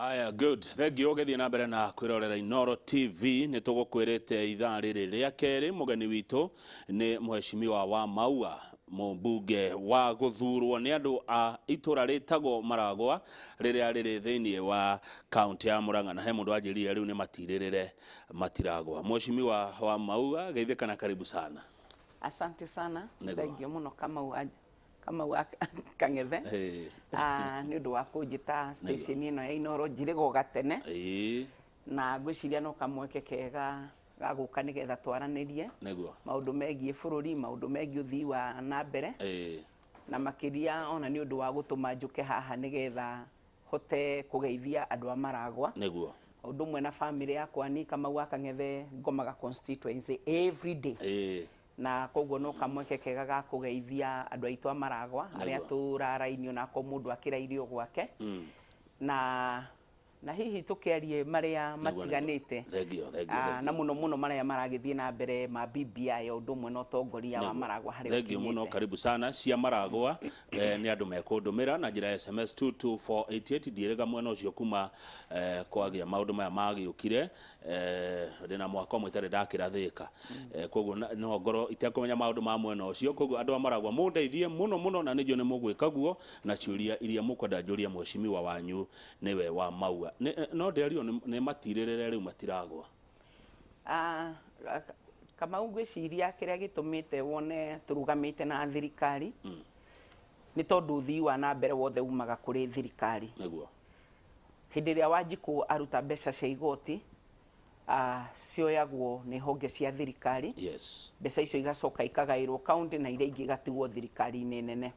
Aya, good. Thank you. Ũgĩthiĩ na mbere na kwĩrorera Inooro TV, nĩ tũgũkwĩrĩte ithaa rĩrĩ rĩa kerĩ mũgeni witũ nĩ mheshimiwa wa Maua, mũmbunge wa gũthurwo nĩ andũ a itũra rĩtagwo Maragwa rĩrĩa rĩrĩ thĩinĩ wa kaunti ya Murang'a, na he mũndũ wanjĩrire rĩu nĩ matirĩrĩre matiragwa. Mheshimiwa wa Maua, geithĩka na karibu sana. Asante sana. Nĩguo. Thank you mũno Kamau wa Kang'ethe. Ah, nĩ ũndũ wa kũnjĩta station ĩno ya Inooro njirĩga o gatene. Na ngwĩciria no kamweke kega ga gũka nĩgetha twaranĩrie maũndũ megiĩ bũrũri, maũndũ megiĩ ũthii wa na mbere. Na makĩria ona nĩ ũndũ wa gũtũma njũke haha nĩgetha hote kũgeithia andũ a Maragwa. Ũndũ ũmwe na family yakwa ni Kamau wa Kang'ethe ngomaga constituency every day. Na koguo no kamweke kega ga kũgeithia andũ aitũ a Maragwa arĩa tũrarainio na akorwo mũndũ akĩrairio gwake. Na hihi tũkĩarie marĩa matiganĩte. Thank you, thank you, Ah, thank na you. mũno mũno marĩa maragĩthiĩ na mbere ma BBI o ũndũ ũmwe na ũtongoria wa Maragwa harĩa Thank you mũno. ũkinyĩte. Karibu sana. Cia Maragwa, nĩ andũ mekũndũmĩra na njĩra ya SMS 22488. Ndiĩrĩga mwena ũcio kuma kwagĩa maũndũ maya magĩũkire, ndĩna mwaka ũmwe itarĩ ndakĩrathĩka, koguo no ngorwo itekũmenya maũndũ ma mwena ũcio. Koguo andũ a Maragwa mũndeithie mũno mũno, na nĩnjũĩ nĩ mũgwĩka guo na ciũria iria mũkwenda njũrie mheshimiwa wanyu nĩwe wa Maua. No ndĩrerirwo nĩ matirĩrĩre rĩu matiragwa. Ah, Kamau, ngwĩciria kĩrĩa gĩtũmĩte wone tũrũgamĩte na thirikari nĩ tondũ ũthii wa na mbere wothe umaga kũrĩ thirikari. Hĩndĩ ĩrĩa Wanjikũ aruta mbeca cia igoti, cioyagwo nĩ honge cia thirikari. Mbeca icio igacoka ikagaĩrwo kaunti na iria ingĩ igatigwo thirikari-inĩ nene.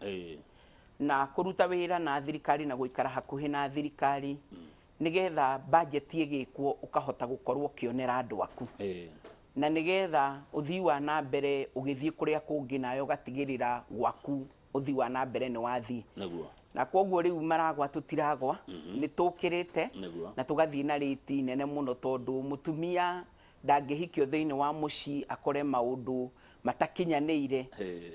Na kũruta wĩra na thirikari na gũikara hakuhĩ na thirikari nĩgetha budget ĩgĩkwo ũkahota gũkorwo ũkĩonera andũ aku. Na nĩgetha ũthii wa na mbere ũgĩthiĩ kũrĩa kũngĩ nawe ũgatigĩrĩra gwaku ũthii wa na mbere nĩ wathiĩ. Na koguo rĩu Maragwa tũtiragwa, nĩ tũkĩrĩte na tũgathiĩ na rĩti nene mũno tondũ mũtumia ndangĩhikio thĩinĩ wa mũciĩ akore maũndũ matakinyanĩire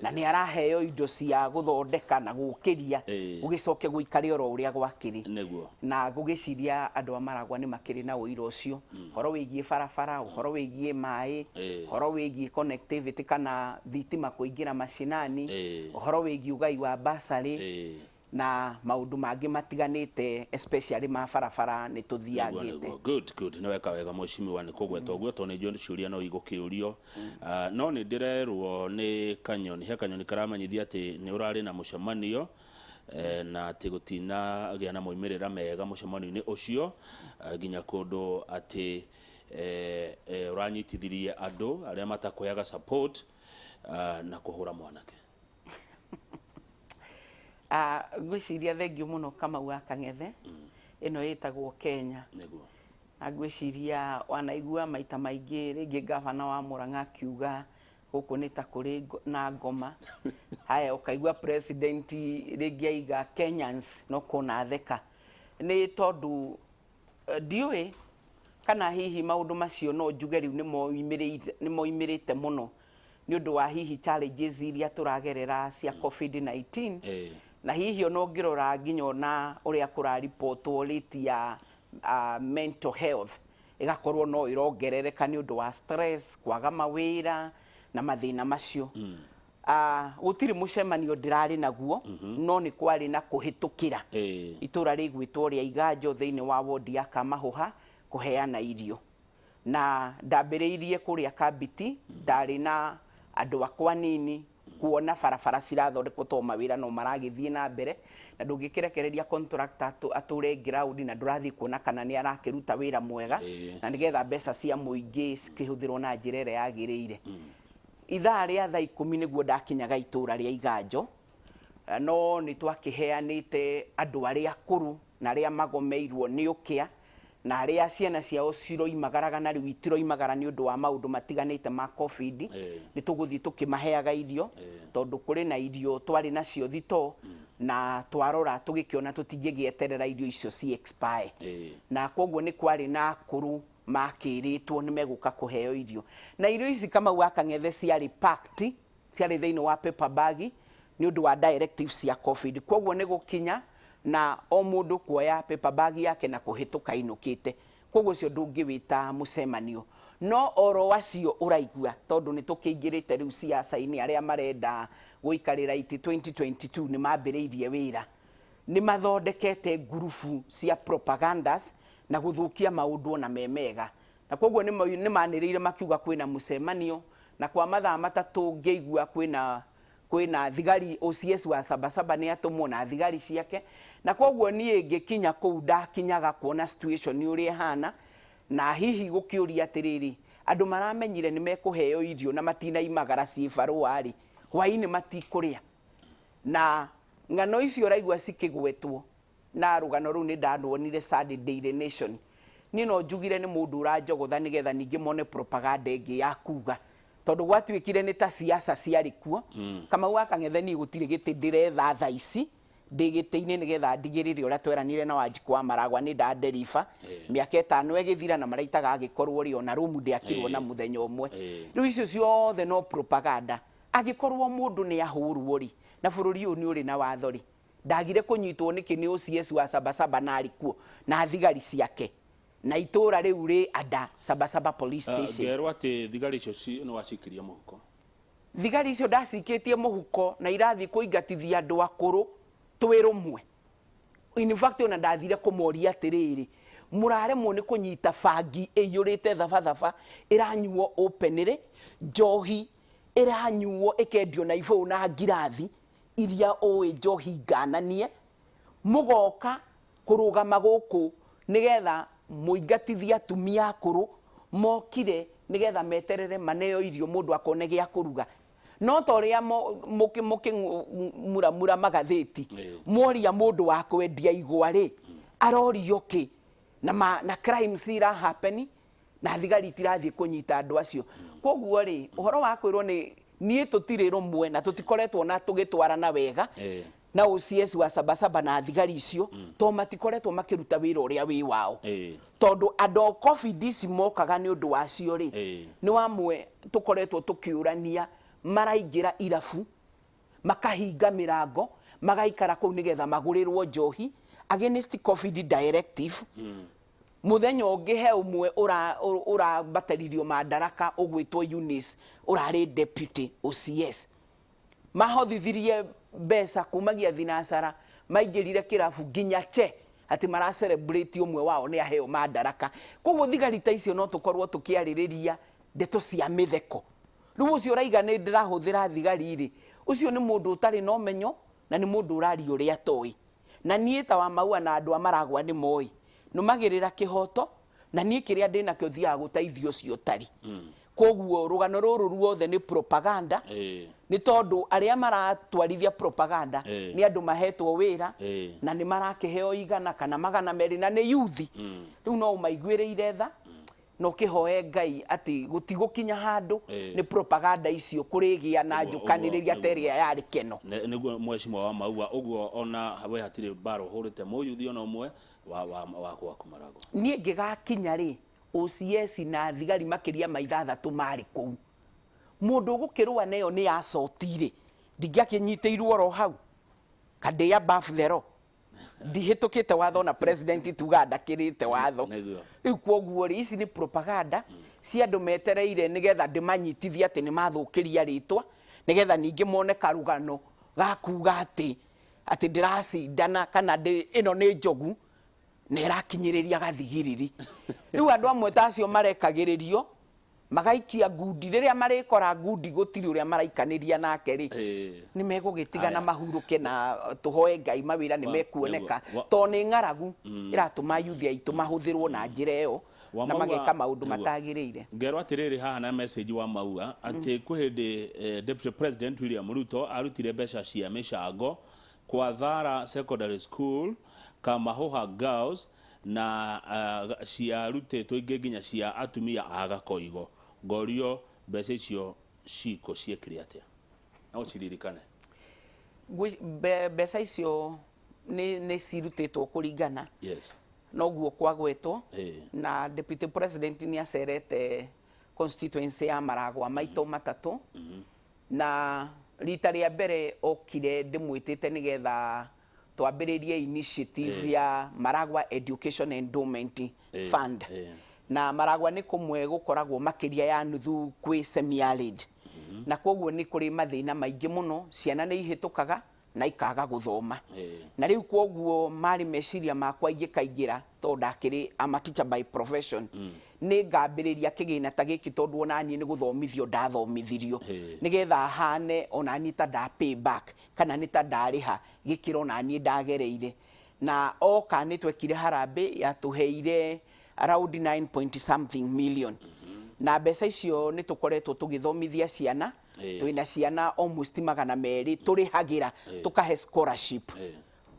na nĩ araheo indo cia gũthondeka na gũkĩria gũgĩcoke gũikare oro ũrĩa gwakĩrĩ. Na gũgĩciria andũ a Maragwa nĩ makĩrĩ na ũira ũcio, ũhoro wĩgiĩ barabara, ũhoro wĩgiĩ maĩ, ũhoro wĩgiĩ connectivity kana thitima kũingĩra macinani, ũhoro wĩgiĩ ũgai wa basarĩ na maũndũ mangĩ matiganĩte, especially ma barabara nĩ tũthiangĩte. Good, good. Nĩ weka wega mheshimiwa nĩ kũgweta ũguo tondũ nĩ njũĩ ciũria no igũkĩũrio. Ah, no nĩ ndĩrerwo nĩ kanyoni, he kanyoni karamenyithia atĩ nĩ ũrarĩ na mũcemanio na atĩ gũtinagĩa na moimĩrĩra mega mũcemanio-inĩ ũcio, nginya kũndũ atĩ ũranyitithirie andũ arĩa matakũheaga support, na kũhũra mwanake. Ah, ngwĩciria thengiũ mũno Kamau wa Kang'ethe. Ĩno ĩtagwo Kenya. Na ngwĩciria wanaigua maita maingĩ rĩngĩ gavana wa Murang'a akiuga gũkũ nĩ ta kũrĩ na ngoma. Haya, ũkaigua president rĩngĩ aiga Kenyans no kũna theka nĩ tondũ ndiũĩ kana hihi maũndũ macio no njuge rĩu nĩ moimĩrĩte mũno nĩ ũndũ wa hihi challenges iria tũragerera cia COVID-19. Na hihi ona ũngĩrora nginya ona ũrĩa kũraripotwo rate ya mental health ĩgakorwo no ĩrongerereka nĩ ũndũ wa stress, kwaga mawĩra na mathĩna macio. Gũtirĩ mũcemanio ndĩrarĩ naguo, no nĩ kwarĩ na kũhĩtũkĩra itũra rĩgwĩtwo rĩa Iganjo thĩinĩ wa wodi ya Kamahũha kũheana irio, na ndambĩrĩirie kũrĩa Kambiti. Ndarĩ na andũ akwa nini kuona barabara cirathondekwo tondũ mawĩra no maragĩthiĩ na mbere, na ndũngĩkĩrekereria contractor atũre ground na ndũrathiĩ kuona kana nĩ arakĩruta wĩra mwega na nĩgetha mbeca cia mũingĩ cikĩhũthĩrwo na njĩra ĩrĩa yagĩrĩire. Ithaa rĩa thaa 10 nĩguo ndakinyaga itũra rĩa Iganjo, no nĩ twakĩheanĩte andũ arĩa akũrũ na arĩa magomeirwo nĩ ũkĩa na arĩa ciana ciao ciroimagaraga na rĩu itiroimagara nĩ ũndũ wa maũndũ matiganĩte ma COVID. Nĩ tũgũthiĩ tũkĩmaheaga irio tondũ kũrĩ na irio twarĩ nacio thitoo, na twarora tũgĩkĩona tũtingĩgĩeterera irio icio ci expire. Na koguo nĩ kwarĩ na akũrũ makĩrĩtwo nĩ megũka kũheo irio, na irio ici Kamau wa Kang'ethe ciarĩ packed, ciarĩ thĩinĩ wa paper bag nĩ ũndũ wa directives cia COVID. Koguo nĩ gũkinya Na o mũndũ kuoya paper bag yake na kũhĩtũka ainũkĩte. Koguo ũcio ndũngĩwĩta mũcemanio. No oro acio ũraigua, tondũ nĩ tũkĩingĩrĩte rĩu siasa-inĩ, arĩa marenda gũikarĩra itĩ 2022 nĩ mambĩrĩirie wĩra. Nĩ mathondekete ngurubu cia propagandas na gũthũkia maũndũ ona me mega. Na koguo nĩ manĩrĩire makiuga kwĩna mũcemanio, na kwa mathaa 3 ngĩigua kwĩna thigari, OCS wa Sabasaba nĩ atũmwo na thigari ciake. Na koguo niĩ ngĩkinya kũu ndakinyaga kuona situation ũrĩa ĩhana, na hihi gũkĩũria atĩrĩrĩ, andũ maramenyire nĩ mekũheo irio na matinaimagara ciĩ barũa rĩ, hwainĩ matikũrĩa. Na ng'ano icio ũraigua cikĩgwetwo, na rũgano rũu nĩ ndaruonire Sunday Daily Nation. Niĩ no njugire nĩ mũndũ ũranjogotha nĩgetha ningĩ mone propaganda ĩngĩ ya kuga, tondũ gwatuĩkire nĩ ta siasa ciarĩ kuo. Kamau wa Kang'ethe, niĩ gũtirĩ gĩtĩ ndĩretha thaa ici ndĩ gĩtĩ-inĩ, nĩgetha ndigĩrĩre ũrĩa tweranire na Wanjikũ wa Maragwa nĩ ndanderiba mĩaka 5 ĩgĩthira na maraitaga agĩkorwo rĩ ona rumu ndĩakirwo na mũthenya ũmwe. Rĩu icio ciothe no propaganda. Angĩkorwo mũndũ nĩ ahũrwo rĩ, na bũrũri ũyũ nĩ ũrĩ na watho rĩ, ndagire kũnyitwo nĩkĩ nĩ OCS wa Sabasaba na arĩ kuo na thigari ciake, na itũra rĩu rĩ under Sabasaba police station? Ngerwo atĩ thigari icio nĩ wacikirie mũhuko. Thigari icio ndacikĩtie mũhuko na irathiĩ kũingatithia andũ akũrũ twĩ rũmwe. In fact, ona ndathire kũmoria atĩrĩrĩ, mũraremwo nĩ kũnyita bangi ĩiyũrĩte thabathaba ĩranyuo openly, njohi ĩranyuo ĩkendio na ibũyũ na ngirathi iria ũĩ njohi ngananie, mũgoka kũrũgama gũkũ nĩgetha mũingatithie atumia akũrũ mokire nĩgetha meterere maneo irio, mũndũ akone gĩa kũruga. No ta ũrĩa mũkĩmuramura magathĩti, mworia mũndũ wa kwendia igwa rĩ, arorio kĩ na crimes ira happen na thigari itirathiĩ kũnyita andũ acio. Koguo rĩ, ũhoro wa kwĩrwo nĩ niĩ tũtirĩ rũmwe na tũtikoretwo na tũgĩtwarana wega na OCS wa Sabasaba na thigari icio, to matikoretwo makĩruta wĩra ũrĩa wĩ wao, tondũ andũ a COVID ici mokaga nĩ ũndũ wacio rĩ, nĩ wamwe tũkoretwo tũkĩũrania, maraingĩra irabu makahinga mĩrango magaikara kũu nĩgetha magũrĩrwo njohi against COVID directive. Mũthenya ũngĩ he ũmwe ũrabataririo madaraka ũgwĩtwo Eunice, ũrarĩ deputy OCS, mahothithirie mbeca kumagia thinacara, maingĩrire kĩrabu nginya che atĩ mara celebrate ũmwe wao nĩ aheo madaraka. Koguo thigari ta icio no tũkorwo tũkĩarĩrĩria ndeto cia mĩtheko. Rĩu ũcio ũraiga nĩ ndĩrahũthĩra thigari rĩ, ũcio nĩ mũndũ ũtarĩ na ũmenyo na nĩ mũndũ ũraria ũrĩa atoĩ. Na niĩ ta wa Maua na andũ a Maragwa nĩ moĩ nũmagĩrĩra kĩhoto, na niĩ kĩrĩa ndĩnakĩo thiaga gũteithia ũcio ũtarĩ. Koguo rũgano rũrũ ruothe nĩ propaganda, nĩ tondũ arĩa maratwarithia propaganda nĩ andũ mahetwo wĩra na nĩ marakĩheo 100 kana 200 na nĩ yuthi. Rĩu no ũmaiguĩrĩire tha na ũkĩhoe Ngai atĩ gũtigũkinya handũ nĩ propaganda icio kũrĩgĩa na njũkanĩrĩria ta ĩrĩa yarĩ keno. Nĩguo, mheshimiwa wa Maua, ũguo ona we hatirĩ mbara ũhũrĩte mũyuthi ona ũmwe wa gwaku Maragwa? Niĩ ngĩgakinya rĩ, OCS na thigari makĩria ma 6 marĩ kũu. Mũndũ ũgũkĩrũa nayo nĩ assault rĩ, ndingĩakĩnyitĩirwo oro hau kandĩ above the law? Ndihĩtũkĩte watho na president tugaga ndakĩrĩte watho. Rĩu kwoguo rĩ, ici nĩ propaganda cia andũ metereire nĩgetha ndĩmanyitithie atĩ nĩ mathũkĩria rĩtwa, nĩgetha ningĩ mone karũgano ga kuga atĩ ndĩracindana kana ĩno nĩ njogu na ĩrakinyĩrĩria gathigiriri. Rĩu andũ amwe ta acio marekagĩrĩrio magaikia ngundi, rĩrĩa marĩkora ngundi gũtirĩ ũrĩa maraikanĩria nake rĩ, nĩ megũgĩtiga na mahurũke, na tũhoe Ngai mawĩra nĩ mekuoneka, tondũ nĩ ng'aragu ĩratũma yuthi aitũ mahũthĩrwo na njĩra ĩyo na mageka maũndũ matagĩrĩire. Ngerwo atĩrĩrĩ haha na message wa Maua atĩ kwĩ hĩndĩ Deputy President William Ruto arutire mbeca cia mĩcango kwa Thara Secondary School, Kamahuha Girls, na ciarutĩtwo ingĩ nginya cia atumia a Gakoigo. Ngorio mbeca icio ciko ciekire atĩa? No ciririkane. Mbeca icio nĩ cirutĩtwo kũringana noguo kwagwetwo, na deputy president nĩ acerete constituency ya Maragwa maito 3, na rita rĩa mbere okire ndĩmwĩtĩte nĩgetha Twambĩrĩrie initiative ya Maragwa Education Endowment Fund. Na Maragwa nĩ kũmwe gũkoragwo makĩria ya nuthu kwĩ semi-arid, na kwoguo nĩ kũrĩ mathĩna maingĩ mũno, ciana nĩ ihĩtũkaga na ikaga gũthoma. Na rĩu kwoguo marĩ meciria makwa ingĩkaingĩra, tondũ ndakĩrĩ, I'm a teacher by profession, nĩ ngambĩrĩria kĩgĩna ta gĩkĩ, tondũ ona niĩ nĩ gũthomithio ndathomithirio, nĩgetha hane ona niĩ ta nda pay back kana nĩ ta ndarĩha gĩkĩro na niĩ ndagereire. Na oka nĩ twekire harambĩ yatũheire around 9 point something million, na mbeca icio nĩ tũkoretwo tũgĩthomithia ciana. Twĩna ciana almost 200 tũrĩhagĩra, tũkahe scholarship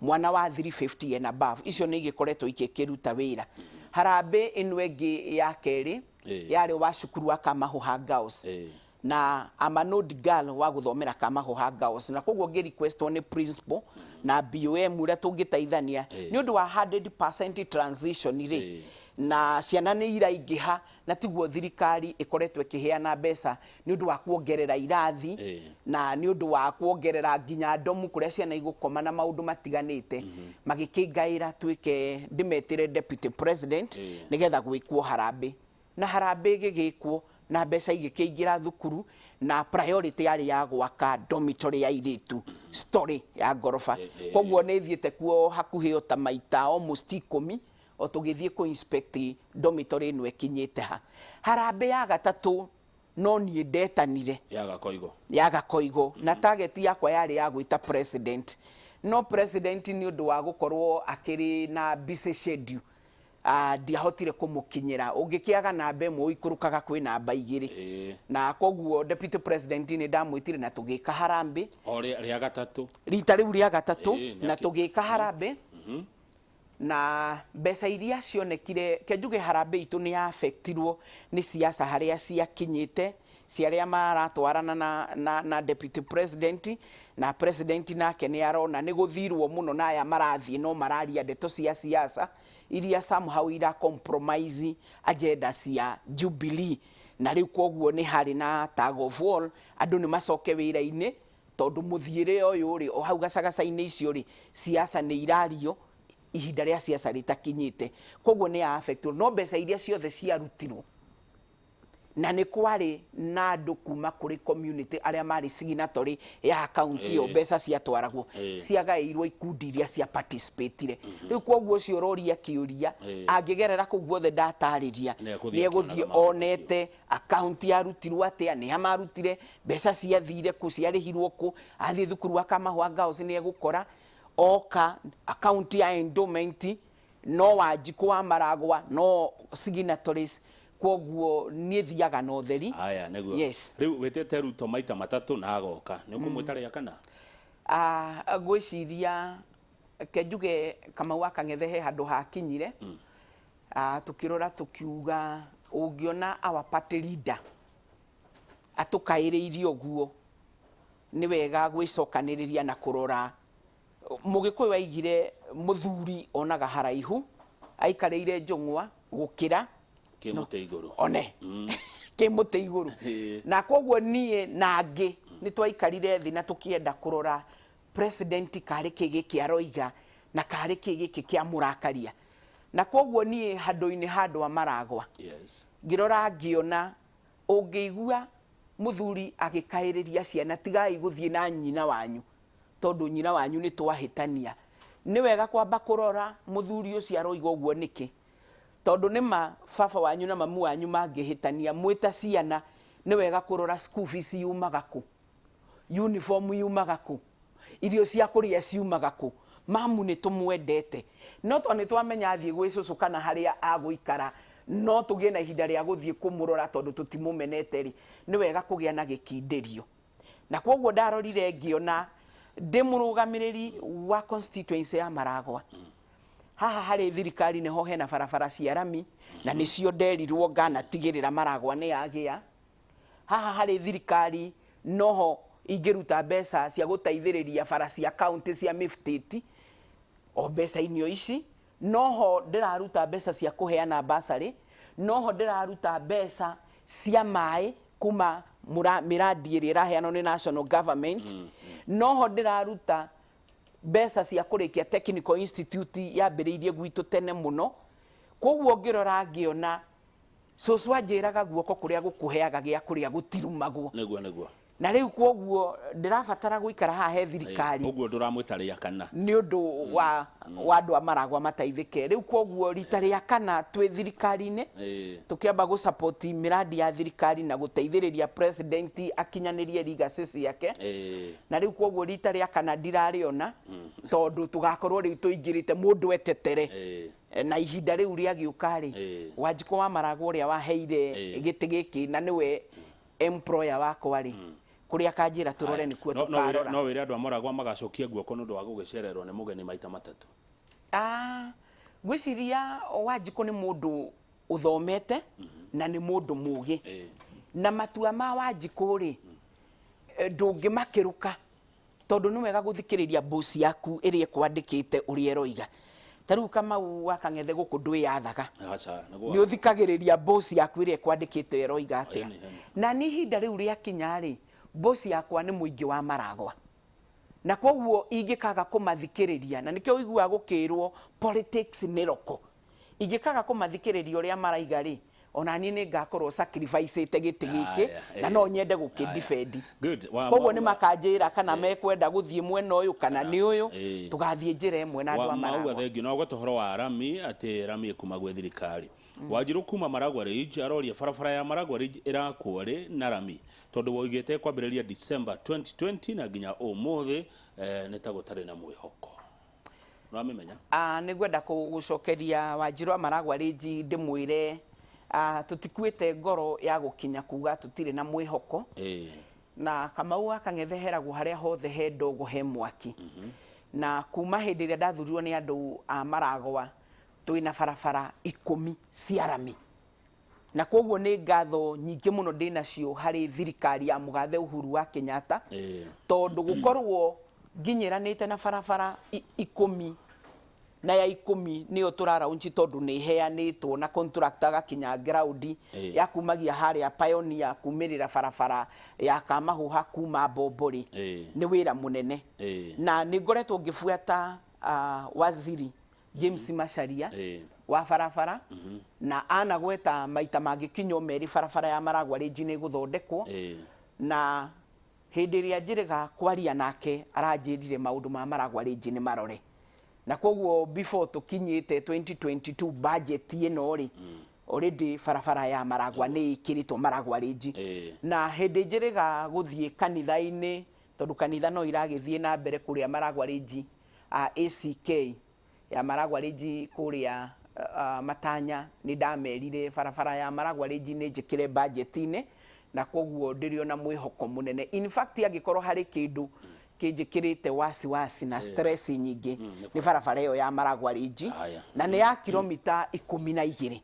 mwana wa 350 and above. Icio nĩ igĩkoretwo igĩkĩruta wĩra. Harambĩ ĩno ĩngĩ ya kerĩ yarĩ wa cukuru wa Kamahuha Girls, na I'm an old girl wa gũthomera Kamahuha Girls, na koguo ngĩ requestwo nĩ principal na BOM ũrĩa tũngĩteithania nĩ ũndũ wa 100% transition rĩ, na ciana nĩ iraingĩha, na tiguo thirikari ĩkoretwo ĩkĩheana mbeca nĩ ũndũ wa kuongerera irathi, na nĩ ũndũ wa kuongerera nginya ndomu kũrĩa ciana igũkoma na maũndũ matiganĩte. Magĩkĩngaĩra twĩke, ndĩmetĩre deputy president nĩgetha gwĩkwo harambĩ, na harambĩ ĩgĩgĩkwo na mbeca igĩkĩingĩra thukuru, na priority yarĩ ya gwaka dormitory ya airĩtu, story ya ngoroba. Koguo nĩ thiĩte kuo hakuhĩ o ta maita almost 10 o tũgĩthiĩ kũ inspect dormitory ĩno ĩkinyĩte ha. Harambĩ ya gatatũ no niĩ ndetanire. Ya Gakoigo. Ya Gakoigo, na target yakwa yarĩ ya gwĩta president, no president nĩ ũndũ wa gũkorwo akĩrĩ na busy schedule, ndiahotire kũmũkinyĩra. Ũngĩkĩaga namba ĩmwe ũikũrũkaga kwĩ namba 2. Na koguo deputy president nĩ ndamwĩtire na tũgĩka harambĩ. O rĩa gatatũ. Rita rĩu rĩa gatatũ. Nĩ Na tũgĩka harambĩ, na mbeca iria cionekire, ke njuge harambĩ itũ nĩ affectirwo nĩ siasa harĩa ciakinyĩte cia arĩa maratwarana na deputy president, na president nake nĩ arona nĩ gũthirwo mũno na aya marathiĩ no mararia ndeto cia siasa iria somehow ira compromise agenda cia Jubilee. Na rĩu koguo nĩ harĩ na tug of war, andũ nĩ macoke wĩra-inĩ, tondũ mũthiĩre ũyũ rĩ o hau gacagaca-inĩ icio rĩ, siasa nĩ irario ihinda rĩa siasa rĩtakinyĩte. Koguo nĩ ya affect, no mbeca iria ciothe ciarutirwo, na nĩ kwarĩ na andũ kuma kũrĩ community arĩa marĩ signatory ya account ĩyo, mbeca ciatwaragwo, ciagaĩirwo ikundi iria cia participatire. Rĩu koguo ũcio ũroria kĩũria, angĩgerera kũu guothe ndatarĩria, Nĩ egũthiĩ nĩ egũthiĩ akĩonaga maũndũ. Onete account yarutirwo atĩa, nĩ a marutire mbeca, ciathire kũ, ciarĩhirwo kũ. Athiĩ thukuru wa Kamahwa Girls nĩ egũkora oka account ya endowment, no Wanjikũ wa Maragwa no signatories. Koguo niĩ thiaga na ũtheri. Aya nĩguo. Yes. Rĩu wĩtĩte Ruto maita matatũ na agoka, nĩ ũkũmwĩta rĩa kana? Ah, ngwĩciria ke njuge Kamau wa Kang'ethe he handũ hakinyire, tũkĩrora tũkiuga ũngĩona our party leader atũkaĩrĩirie ũguo, nĩ wega gwĩcokanĩrĩria na kũrora. Mũgĩkũyũ aigire mũthuri onaga haraihu aikarĩire njũng'wa gũkĩra kĩmũtĩ igũrũ. One kĩ mũtĩ igũrũ. Na koguo niĩ na angĩ nĩ twaikarire thĩ na tũkĩenda kũrora president karĩ kĩ gĩkĩ aroiga na karĩ kĩ gĩkĩ kĩamũrakaria. Na koguo niĩ handũ-inĩ ha andũ a Maragwa, ngĩrora ngĩona ũngĩigua mũthuri agĩkaĩrĩria ciana, "Tigai gũthiĩ na nyina wanyu tondũ nyina wanyu nĩ twahĩtania," nĩ wega kwamba kũrora mũthuri ũcio aroiga ũguo nĩkĩ, tondũ nĩ ma baba wanyu na mamu wanyu mangĩhĩtania mwĩ ta ciana, nĩ wega kũrora school fees yumaga kũ, uniform yumaga kũ, irio cia kũrĩa ciumaga kũ. Mamu nĩ tũmwendete, no to nĩ twamenya athiĩ gwĩ cũcũ kana harĩa agũikara, no tũgĩe na ihinda rĩa gũthiĩ kũmũrora tondũ tũtimũmenete rĩ, nĩ wega kũgĩa na gĩkindĩrio. Na koguo ndarorire ngĩona ndĩ mũrũgamĩrĩri wa constituency ya Maragwa, haha harĩ thirikari nĩho hena barabara cia rami, na nĩcio nderirwo nganatigĩrĩra Maragwa nĩ yagĩa. Haha harĩ thirikari noho ingĩruta mbeca cia gũteithĩrĩria bara cia county cia mĩbutĩti, o mbeca-inĩ o ici noho ndĩraruta mbeca cia kũheana basarĩ, noho ndĩraruta mbeca cia maĩ kuma mĩrandi ĩrĩa ĩraheanwo nĩ national government, noho ndĩraruta. Mbeca cia kũrĩkia Technical Institute yambĩrĩirie gwitũ tene mũno. Kwoguo ngĩrora ngĩona cũcũ anjĩraga guoko kũrĩa gũkũheaga gĩa kũrĩa gũtirumagwo. Nĩguo nĩguo. Na rĩu kwoguo ndĩrabatara gũikara haha he thirikari. Ũguo ndũramwĩta rĩa kana. Nĩ ũndũ wa wa andũ a Maragwa mateithĩke. Rĩu kwoguo rita rĩa kana twĩ thirikari-inĩ tũkĩamba gũ support mĩrandi ya thirikari na gũteithĩrĩria president akinyanĩrie legacy ciake. Na rĩu kwoguo rita rĩa kana ndirarĩona tondũ tũgakorwo rĩu tũingĩrĩte mũndũ etetere. Na ihinda rĩu rĩagĩũka rĩ, Wanjikũ wa Maragwa ũrĩa waheire gĩtĩ gĩkĩ na nĩwe employer wakwa rĩ, kũrĩa akanjĩra tũrore nĩkuo No, no wĩre tũkarora. no wĩre andũ a Maragwa magacokia guoko nĩ ũndũ wa gũgĩcererwo nĩ mũgeni maita matatũ. Ah, ngwĩciria Wanjikũ nĩ mũndũ ũthomete na nĩ mũndũ mũgĩ. Na matua ma Wanjikũ rĩ, ndũngĩmakĩrũka tondũ nĩ wega gũthikĩrĩria boss yaku ĩrĩa ĩkwandĩkĩte ũrĩa ĩroiga. Ta rĩu Kamau wa Kang'ethe gũkũ ndwĩyathaga. Aca, nĩguo. Nĩ ũthikagĩrĩria boss yaku ĩrĩa ĩkwandĩkĩte ĩroiga atĩa. Ĩni, ĩni. Na niĩ ihinda rĩu rĩakinya rĩ, boss yakwa nĩ mũingĩ wa Maragwa. Na kwoguo ingĩkaga kũmathikĩrĩria, na nĩkĩo ũiguaga gũkĩrwo politics nĩ roko. Ingĩkaga kũmathikĩrĩria ũrĩa maraiga rĩ, ona niĩ nĩ ngakorwo sacrifice-ĩte gĩtĩ gĩkĩ Haya, na no nyende gũkĩ defend. Good. Koguo nĩ makanjĩra kana mekwenda gũthiĩ mwena ũyũ kana nĩ ũyũ, tũgathiĩ njĩra ĩmwe na andũ a Mauga Maragwa. Thengiũ. Na ũgweta ũhoro wa rami atĩ rami ĩkuma gwĩ thirikari. Wanjirũ kuma Maragwa Ridge aroria barabara ya Maragwa Ridge ĩrakwo rĩ na rami tondũ woigĩte ĩkwambĩrĩria December 2020 na nginya ũmũthĩ nĩ ta gũtarĩ na mwĩhoko. Nĩwamĩmenya? Ah, nĩ ngwenda gũcokeria Wanjirũ wa Maragwa Ridge ndĩmwĩre tũtikuĩte ngoro ya gũkinya kuga tũtirĩ na mwĩhoko. Na Kamau wa Kang'ethe heragwo harĩa hothe he ndogo he mwaki. Na kuma hĩndĩ ĩrĩa ndathurirwo nĩ andũ a Maragwa twĩna barabara 10 cia rami. Na kwoguo nĩ ngatho nyingĩ mũno ndĩnacio harĩ thirikari ya mũgathe Uhuru wa Kenyatta, tondũ gũkorwo nginyĩranĩte na barabara 10 na ya 10 nĩyo tũraraunchi tondũ nĩ ĩheanĩtwo na contractor agakinya ground ya kumagia harĩa Pioneer kumĩrĩra barabara ya Kamahuha kuma Mbombo-rĩ, nĩ wĩra mũnene. Na nĩ ngoretwo ngĩbuata waziri James Macharia wa barabara na anagweta maita mangĩkinya o merĩ barabara ya Maragwa Ridge nĩ ĩgũthondekwo. Na hĩndĩ ĩrĩa njĩrĩga kwaria nake aranjĩrire maũndũ ma Maragwa Ridge nĩ marore, na koguo before tũkinyĩte 2022 budget ĩno rĩ, already barabara ya Maragwa nĩ ĩkĩrĩtwo Maragwa Ridge. Na hĩndĩ njĩrĩga gũthiĩ kanitha-inĩ, tondũ kanitha no iragĩthiĩ na mbere kũrĩa Maragwa Ridge, ACK ya Maragwa Ridge kũrĩa Matanya, nĩ ndamerire barabara ya Maragwa Ridge nĩ njĩkĩre budget-inĩ, na koguo ndĩrĩ ona mwĩhoko mũnene. In fact angĩkorwo harĩ kĩndũ kĩnjĩkĩrĩte wasiwasi na stress nyingĩ nĩ barabara ĩyo ya Maragwa Ridge, na nĩ ya kilomita 12.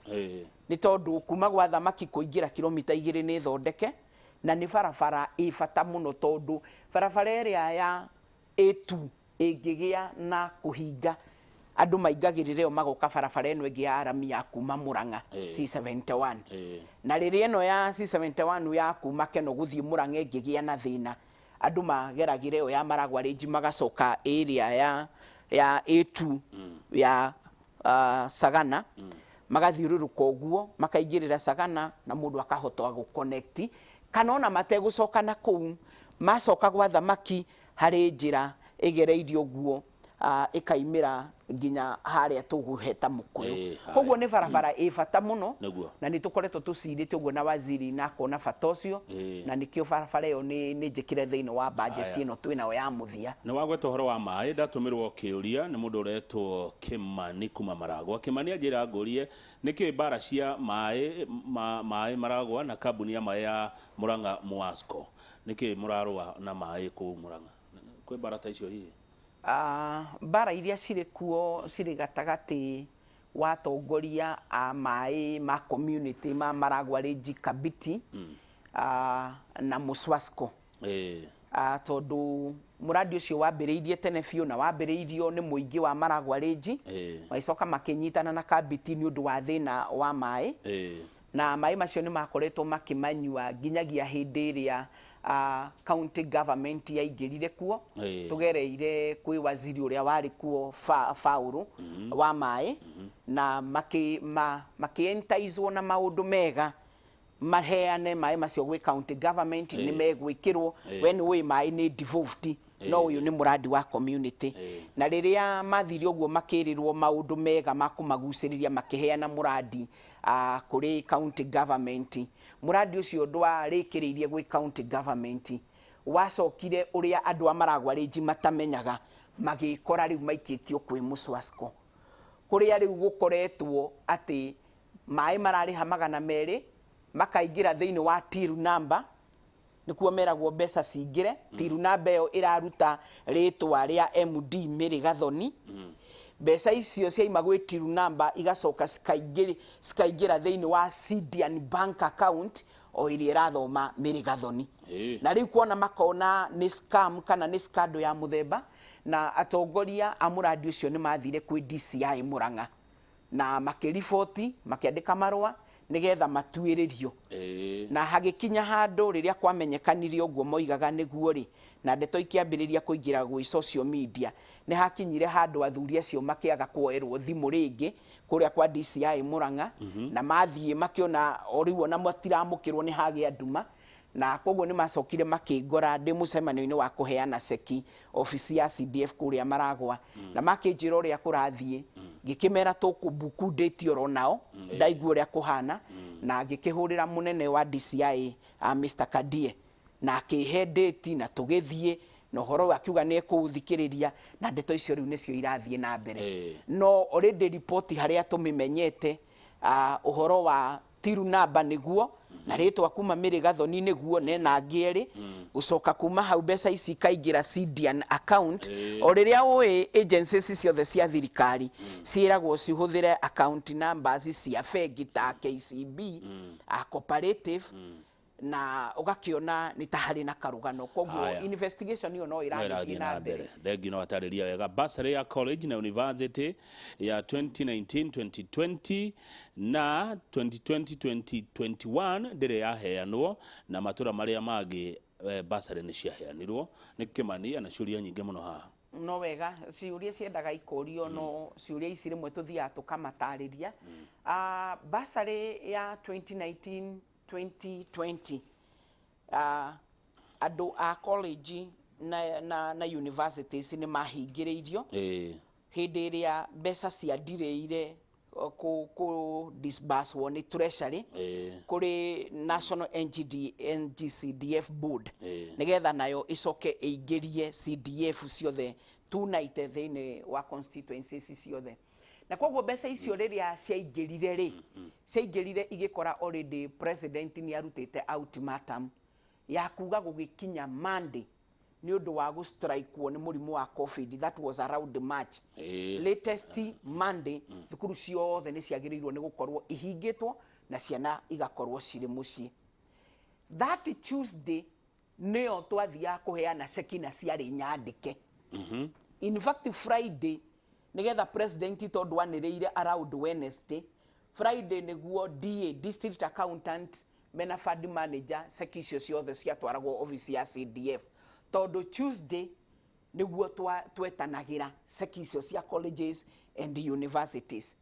Nĩ tondũ kuma gwa thamaki kũingĩra kilomita 2 nĩ thondeke, na nĩ barabara ĩ bata mũno tondũ barabara ĩrĩa ya A2 ĩngĩgĩa na kũhinga andũ maingagĩrĩra ĩyo magoka barabara ĩno ĩngĩ ya rami ya kuma Murang'a C71. Na rĩrĩa ĩno ya C71 ya kuma Keno gũthiĩ Murang'a ĩngĩgĩa na thĩna, andũ mageragĩra ĩyo ya Maragwa Ridge magacoka ĩrĩa ya A2 ya Sagana, magathiũrũrũka ũguo makaingĩrĩra Sagana na mũndũ akahota gũ connect, kana ona mategũcoka na kũu macoka gwa thamaki harĩ njĩra ĩgereirio ũguo ĩkaimĩra nginya harĩa tũgũheta mũkũyũ. Koguo nĩ barabara ĩ bata mũno na nĩ tũkoretwo tũcirĩte ũguo na waziri na akona bata ũcio, na nĩkĩo barabara ĩyo nĩ njĩkĩre thĩinĩ wa budget ĩno twĩnayo ya mũthia. Nĩ wagweta ũhoro wa maĩ, ndatũmĩrwo kĩũria nĩ mũndũ ũretwo Kĩmani kuma Maragwa. Kĩmani anjĩra ngũrie nĩkĩ mbara cia maĩ maĩ Maragwa na kambuni ya maĩ ya Murang'a Muasco. Nĩkĩ mũrarũa na maĩ kũu Murang'a? Kwĩ mbara ta icio hihi? Mbara iria cirĩ kuo cirĩ gatagatĩ wa atongoria a maĩ ma community ma Maragwa Ridge Kabiti na Muswasco. Tondũ mũrandi ũcio wambĩrĩirie tene biũ na wambĩrĩirio nĩ mũingĩ wa Maragwa Ridge, magĩcoka makĩnyitana na Kabiti nĩ ũndũ wa thĩna wa maĩ. Na maĩ macio nĩ makoretwo makĩmanyua nginyagia hĩndĩ ĩrĩa County government yaingĩrire kuo, tũgereire kwĩ waziri ũrĩa warĩ kuo Faũrũ wa maĩ, na makĩ-enticewo na maũndũ mega maheane maĩ macio gwĩ county government, nĩ megwĩkĩrwo. We nĩ ũĩ maĩ nĩ devolved, no ũyũ nĩ mũrandi wa community. Na rĩrĩa mathire ũguo makĩrĩrwo maũndũ mega ma kũmagucĩrĩria, makĩheana mũrandi kũrĩ county government. Mũrandi ũcio ndwarĩkĩrĩirie gwĩ county government, wacokire ũrĩa andũ a Maragwa Range matamenyaga, magĩkora rĩu maikĩtio kwĩ Mũswasco, kũrĩa rĩu gũkoretwo atĩ maĩ mararĩha 200 makaingĩra thĩinĩ wa till number, nĩkuo meragwo mbeca cingĩre. Till number ĩyo ĩraruta rĩtwa rĩa MD Mary Gathoni. Mbeca icio ciaima gwĩ till number igacoka cikaingĩra thĩinĩ wa Sidian bank account o ĩrĩa ĩrathoma Mary Gathoni. Na rĩu kuona makona nĩ scam kana nĩ scandal ya mũthemba, na atongoria a mũrandi ũcio nĩ mathire kwĩ DCI Murang'a na makĩriboti, makĩandĩka marũa nĩgetha matuĩrĩrio. Na hagĩkinya handũ rĩrĩa kwamenyekanire ũguo moigaga nĩguo rĩ, na ndeto ikĩambĩrĩria kũingĩra gwĩ social media, nĩ hakinyire handũ athuri acio makĩaga kuoerwo thimũ rĩngĩ kũrĩa kwa DCI Murang'a. Na mathiĩ makĩona o rĩu ona matiramũkĩrwo, nĩ hagĩa nduma, na koguo nĩ macokire makĩngora ndĩ mũcemanio-inĩ wa kũheana ceki obici ya CDF kũrĩa Maragwa, na makĩnjĩra ũrĩa kũrathiĩ. Ngĩkĩmera tũkũbuku ndĩti oro nao ndaigua ũrĩa kũhana, na ngĩkĩhũrĩra mũnene wa DCI, Mr. Kadie, na akĩhe ndĩti na tũgĩthiĩ na ũhoro ũyũ, akiuga nĩ ekũũthikĩrĩria, na ndeto icio rĩu nĩcio irathiĩ na mbere. No already ripoti harĩa tũmĩmenyete, ũhoro wa till number nĩguo na rĩtwa kuma Mary Gathoni nĩguo nena angĩ erĩ, gũcoka kuma hau mbeca ici ikaingĩra Sidian account, o rĩrĩa ũĩ agencies ciothe cia thirikari ciĩragwo cihũthĩre account numbers cia bengi ta KCB, Cooperative, na ũgakĩona nĩ ta harĩ na karũgano. Koguo Haya. investigation ĩyo no no ĩragĩthiĩ ĩrathiĩ na na mbere. Mbere thengi no atarĩria wega. Bursary ya college na university ya 2019-2020 na 2020-2021 ndĩrĩ yaheanwo, na matũra marĩa mangĩ bursary nĩ ciaheanirwo. Nĩ Kĩmani ana ciũria nyingĩ mũno haha. No wega, ciũria ciendaga ikũrio, no ciũria ici rĩmwe tũthiaga tũkamatarĩria. Bursary ya 2019 2020, andũ a college na universities nĩ mahingĩrĩirio hĩndĩ ĩrĩa mbeca ciandirĩire kũ disburswo nĩ treasury kũrĩ National NGD, NGCDF board, nĩgetha nayo ĩcoke ĩingĩrie CDF ciothe 290 thĩinĩ wa constituencies ciothe. Na koguo mbeca icio rĩrĩa ciaingĩrire rĩ, ciaingĩrire igĩkora already president nĩ arutĩte ultimatum ya kuga gũgĩkinya Monday, nĩ ũndũ wa gũstrikwo nĩ mũrimũ wa COVID, that was around March, latest Monday, thukuru ciothe nĩ ciagĩrĩirwo nĩ gũkorwo ihingĩtwo na ciana igakorwo cirĩ mũciĩ. That Tuesday nĩyo twathiaga kũheana ceki na ciarĩ nyandĩke. In fact, Friday, nĩgetha president tondũ anĩrĩire around Wednesday, Friday nĩguo DA, district accountant, mena fund manager, ceki icio ciothe ciatwaragwo office ya CDF, tondũ Tuesday nĩguo twetanagĩra ceki icio cia colleges and universities.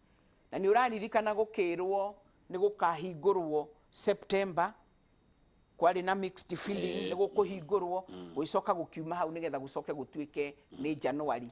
Na nĩ ũraririkana gũkĩrwo nĩ gũkahingũrwo September, kwarĩ na mixed feeling, nĩ gũkũhingũrwo, gũgĩcoka gũkiuma hau nĩgetha gũcoke gũtuĩke nĩ January.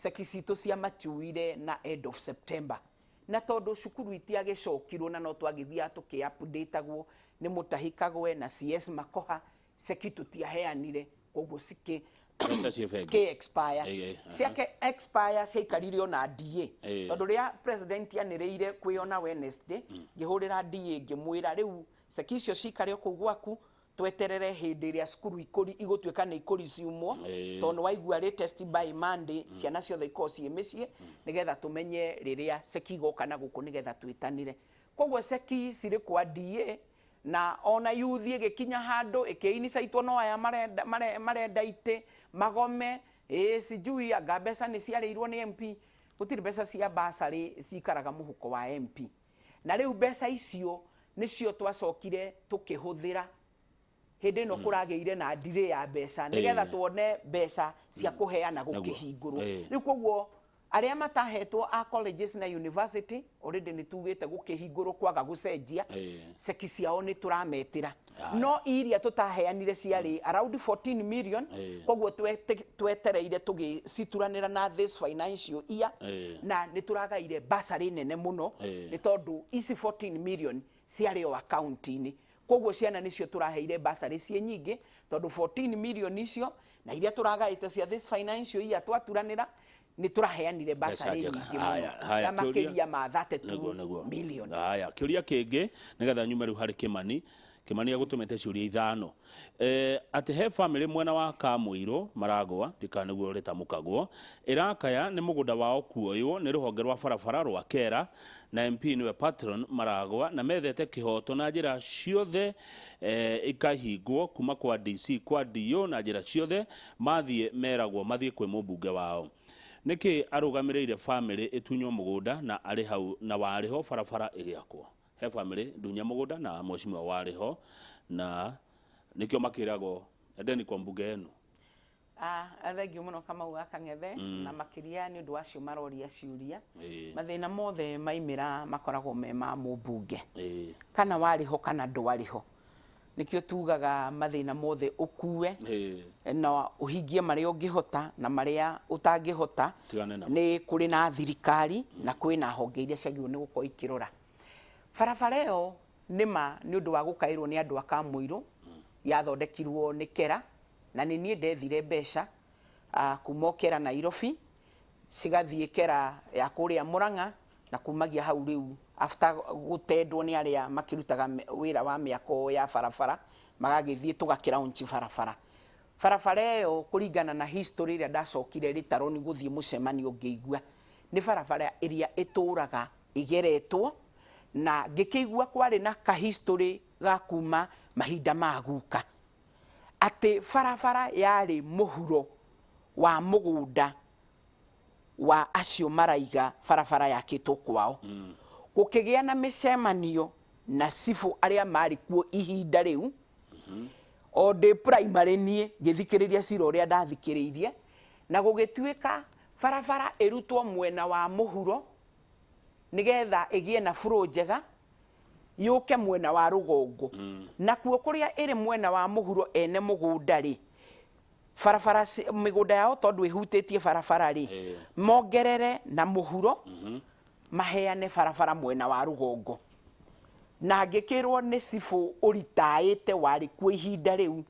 Ceki citũ cia machuire na end of September, na tondũ cukuru itiagĩcokirwo na no twagĩthiaga tũkĩ-updatagwo nĩ Mũtahi Kagwe na CS Makoha, ceki tũtiaheanire, koguo cikĩ Mbeca ciĩ bengi. cikĩ expire. Ciake expire ciaikarire ona DA, tondũ rĩrĩa president anĩrĩire kwĩona Wednesday, ngĩhũrĩra DA ngĩmwĩra rĩu ceki icio cikare o kũu gwaku, tweterere hĩndĩ ĩrĩa cukuru igũtuĩka nĩ ikũriciumwo, tondũ nĩ waigua latest by Monday ciana ciothe ikorwo ciĩ mĩciĩ, nĩgetha tũmenye rĩrĩa ceki igoka na gũkũ nĩgetha twĩtanĩre. Koguo ceki cirĩ kwa DA, na ona yuthi ĩgĩkinya handũ ĩkĩinicaitwo no aya marenda, marenda itĩ magome, ĩ sijui anga mbeca nĩ ciarĩirwo nĩ MP. Gũtirĩ mbeca cia bursary cikaraga mũhuko wa MP, na rĩu mbeca icio nĩcio twacokire tũkĩhũthĩra. Hĩndĩ ĩno kũragĩire na ndirĩ ya mbeca nĩgetha tuone mbeca cia kũheana gũkĩhingũrwo. Rĩu koguo arĩa matahetwo a colleges na university already nĩ tugĩte gũkĩhingũrwo kwaga gũcenjia, ceki ciao nĩ tũrametĩra, no iria tũtaheanire ciarĩ around 14 million. Koguo twetereire tũgĩcituranĩra na this financial year, na nĩ tũragaire basarĩ nene mũno, nĩ tondũ ici 14 million ciarĩ o akaunti-inĩ. Koguo ciana nĩcio tũraheire basarĩ ciĩ nyingĩ, tondũ 14 million icio na iria tũragaĩte cia this financial year twaturanĩra nĩ tũraheanire basarĩ njega. nyingĩ Haya, mũno haya, ya makĩria ma 32 Nĩguo, nĩguo. million. Haya, kĩũria kĩngĩ nĩgetha nyume rĩu harĩ Kĩmani. Kĩmani agũtũmĩte ciũria ithano. Atĩ he famĩlĩ mwena wa Kamũirũ maragwa, ndikana nĩguo rĩtamũkagwo, ĩrakaya nĩ mũgũnda wao kuoywo nĩ rũhonge rwa barabara rwa Kera na MP nĩwe patron maragwa na methete kĩhoto na njĩra ciothe, ikahingwo kuma kwa DC kwa DO na njĩra ciothe mathiĩ meragwo mathiĩ kwĩ mũmbunge wao. Nĩkĩ arũgamĩrĩire famĩlĩ ĩtunywo mũgũnda na arĩ hau na warĩ ho barabara ĩgĩakwo? He famĩlĩ ndunye mũgũnda na mheshimiwa warĩ ho, na nĩkĩo makĩragwo endeni kwa mbunge yenu. Ah, thengiũ mũno Kamau wa Kang'ethe, na makĩria nĩ ũndũ wa acio maroria ciũria. Mathĩna mothe maimĩra makoragwo me ma mũmbunge, kana warĩ ho kana ndwarĩ ho. Nĩkĩo tugaga mathĩna mothe ũkue na ũhingie marĩa ũngĩhota na marĩa ũtangĩhota. Tigane namo. Nĩ kũrĩ na thirikari na kwĩna honge iria ciagĩrĩirwo nĩ gũkorwo ikĩrora barabara ĩyo. Nĩma nĩ ũndũ wa gũkaĩrwo nĩ andũ a Kamũirũ, yathondekirwo nĩ Kera, na nĩ niĩ ndethire mbeca kuma o Kera Nairobi cigathiĩ Kera ya kũrĩa Mũrang'a, na kumagia hau rĩu after gũtendwo nĩ arĩa makĩrutaga wĩra wa mĩako ya barabara, magagĩthiĩ tũgakĩraunch barabara. Barabara ĩyo, kũringana na history ĩrĩa ndacokire rĩtaroni gũthiĩ mũcemanio ngĩigua, nĩ barabara ĩrĩa ĩtũraga ĩgeretwo, na ngĩkĩigua kwarĩ na ka history ga kuma mahinda ma guka, atĩ barabara yarĩ mũhuro wa mũgũnda wa acio maraiga barabara yakĩtwo kwao. Gũkĩgĩa na mĩcemanio na cibũ arĩa marĩ kuo ihinda rĩu, o ndĩ primary niĩ ngĩthikĩrĩria cira ũrĩa ndathikĩrĩirie, na gũgĩtuĩka barabara ĩrutwo mwena wa mũhuro nĩgetha ĩgĩe na flow njega, yũke mwena wa rũgongo. Nakuo kũrĩa ĩrĩ mwena wa mũhuro, ene mũgũnda rĩ, barabara mĩgũnda yao tondũ ĩhutĩtie barabara rĩ, mongerere na mũhuro, maheane barabara mwena wa rũgongo. Na ngĩkĩrwo nĩ cibũ ũritaĩte warĩ kuo ihinda rĩu,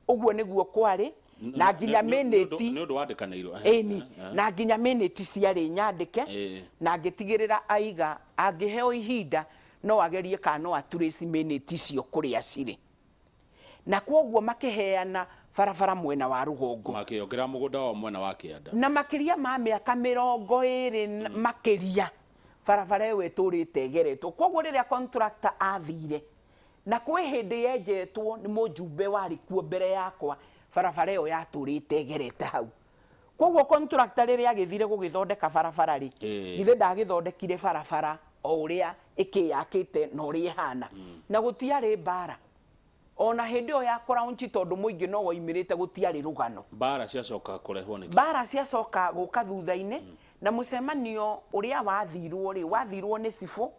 ũguo nĩguo kwarĩ, na nginya minute. Nĩ ũndũ wandĩkanĩirwo. Ĩni, na nginya minute ciarĩ nyandĩke. Na ngĩtigĩrĩra aiga angĩheo ihinda no agerie kana no aturĩci minute icio kũrĩa cirĩ, na kwoguo makĩheana barabara mwena wa rũgongo. Makĩongerera mũgũnda wao mwena wa kĩanda. Na makĩria ma mĩaka 20 makĩria barabara ĩyo ĩtũrĩte ĩgeretwo. Kwoguo rĩrĩa contractor athire, na kwĩ hĩndĩ yenjetwo nĩ mũjumbe warĩ kuo mbere yakwa, barabara ĩyo yatũrĩte ĩgerete hau. Kwoguo contractor rĩrĩa agĩthire gũgĩthondeka barabara rĩ, githĩ ndagĩthondekire barabara o ũrĩa ĩkĩyakĩte na ũrĩa ĩhana, na gũtiarĩ mbara ona hĩndĩ ĩyo ya kũraunchi, tondũ mũingĩ no woimĩrĩte, gũtiarĩ rũgano. Mbara ciacoka kũrehwo nĩkĩ? Mbara ciacoka gũka thutha-inĩ, na mũcemanio ũrĩa wathirwo rĩ, wathirwo nĩ cibũ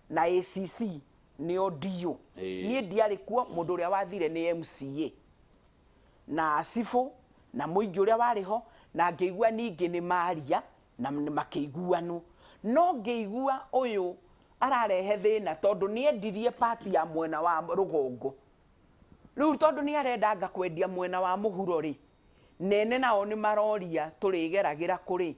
na ACC nĩo DO. Niĩ ndiarĩ kuo. Mũndũ ũrĩa wathire nĩ MCA na cibũ na mũingĩ ũrĩa warĩ ho, na ngĩigua ningĩ nĩ maria na nĩ makĩiguanwo, no ngĩigua ũyũ ararehe thĩna tondũ nĩ endirie pati ya mwena wa rũgongo. Rĩu tondũ nĩ arenda anga kwendia mwena wa mũhuro rĩ, nene nao nĩ maroria tũrĩgeragĩra kũrĩ